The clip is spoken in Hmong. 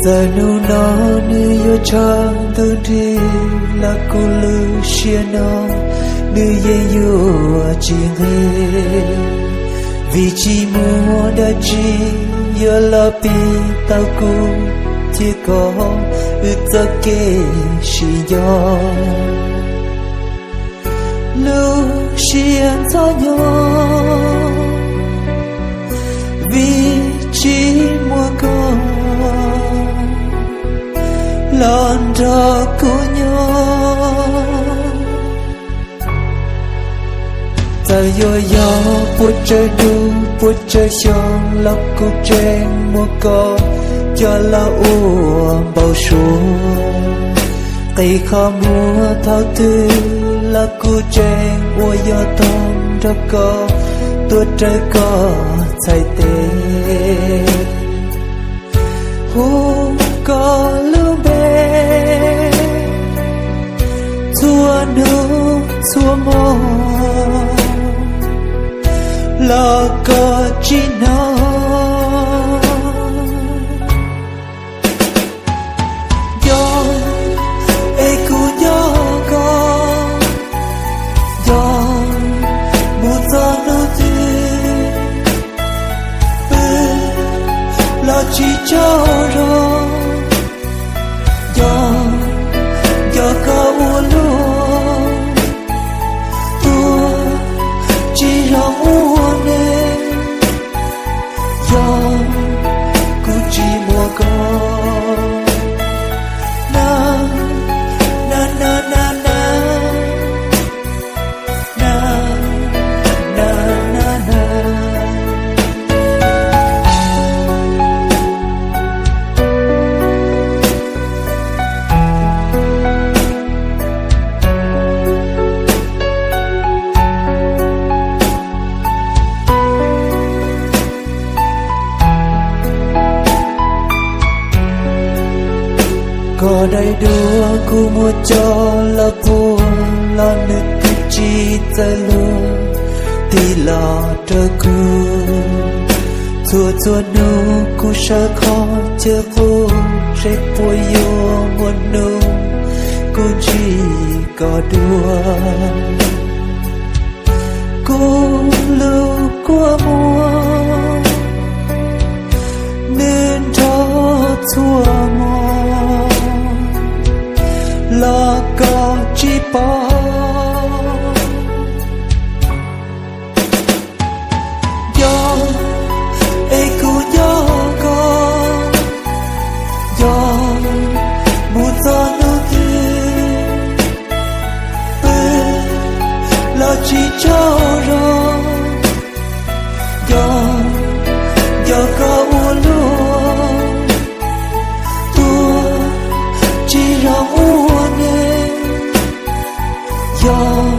Txawm hnub no nws yuav tshav ntuj nrig los kuv lub siab no nws yeej yuav tsis nqig, vim tsis muaj dab tsi yuav los pib tau kuv thiab koj wb txoj kev sib nco. Lub siab ntxhov nyob vim tsis muaj koj los nrog kuv nyob. Txawm yuav yog puas tsawg hnub puas tsawg xyoo los kuv tseem muab koj coj los ua npau suav. Qee qhov muag thaum twg los kuv tseem ua yog toog nrog koj tuaj raws koj txhais tes. Hu koj lub npe txhua hnub txhua hmo los koj tsis hnov. Nco es kuv nco koj, nco mus txog hnub twg pw los tsis tsaug zog. Nco, nco koj ua luaj, tuag tsis zoo ua neej, yog kuv tsis muaj koj. Na, na, na, na, na. Koj daim duab kuv muab coj los puag los nws twb tsis txawj luag tig los rau kuv. Txhua txhua hnub kuv sawv qhov chaw qub, seb puas yuav muaj hnub kuv ntsib koj dua. Kuv lub kua muag nws nrog txhua hmo los koj tsis pom. Nco es kuv nco koj, nco mus txog hnub twg pw los tsis tsaug zog. Nco, nco koj ua luaj, tuag tsis zoo ua neej, yog